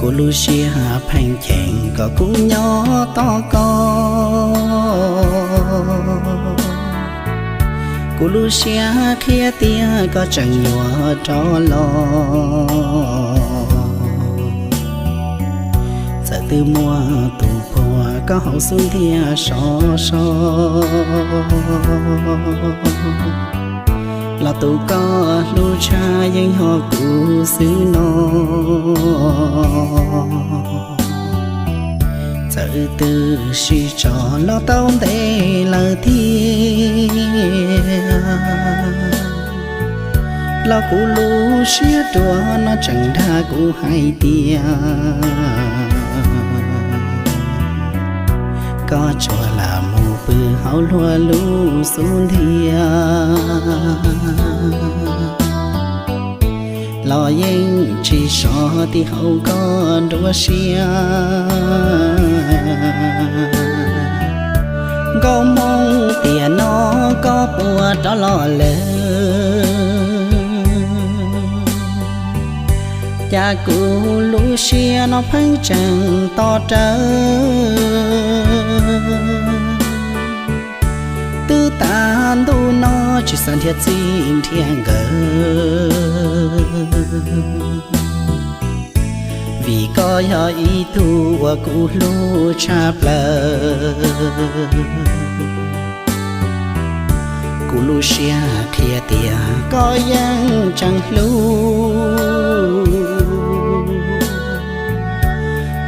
Kuv lub siab pheej cheem kom kuv nyob tos koj. Kuv lub siab qhia tias koj tseem yuav rov los. Txawm twb muaj tus puag koj hauv xub ntiag sov so, los tus koj hlub tshaj yeej yog kuv xwb no. Txawm twb sib tso los tau ntev lawm thiab, los kuv lub siab ruam no tseem dag kuv hais tias koj tsuas lam mus pw hauv luag lub xub ntiag, los yeej tsis sov tib hauv koj nruab siab. Nkauj Hmoob, tiam no koj puas rov los lawm? Cas kuv lub siab no pheej tseem to rawv. Twb tas ntuj no tsis xav nrhiav txij nrhiav nkawm, vim koj yog ib tug uas kuv hlub tshaj plaws. Kuv lub siab qhia tias koj yeej tseem hlub,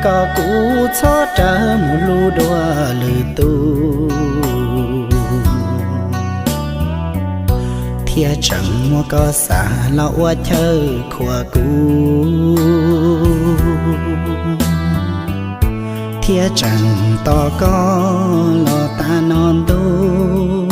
kom kuv txhob rawv mus hlub dua lwm tus, thiaj tseem muab koj xa los ua chaw khuam kuv, thiaj tseem tos koj los tas no ntuj.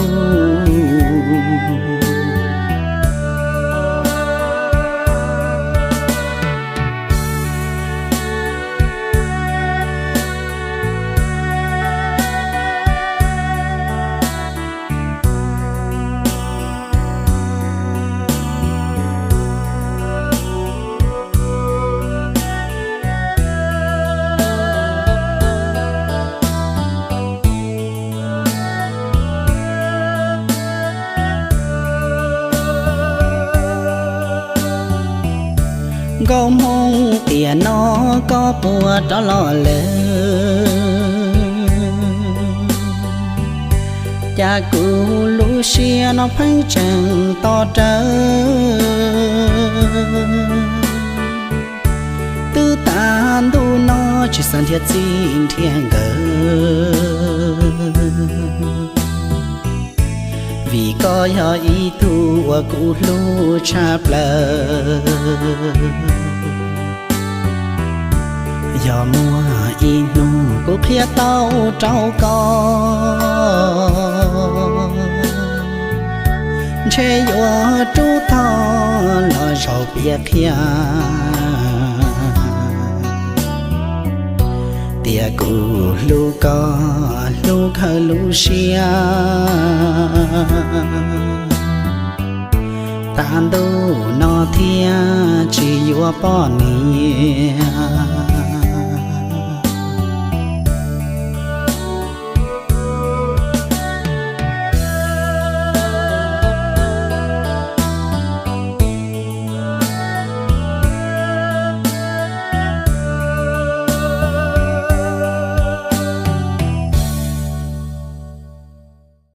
Nkauj Hmoob, tiam no koj puas rov los lawm? Cas kuv lub siab no pheej tseem to rawv. Twb tas ntuj no tsis xav nrhiav txij nrhiav nkawm, vim koj yog ib tug uas kuv hlub tshaj plaws. Yog muaj ib hnub kuv qhia tau rau koj, ntshe yuav rub tog los zaum piav qhia tias kuv hlub koj hlub kawg lub siab. Tas ntuj no thiaj tsis yuav poj niam,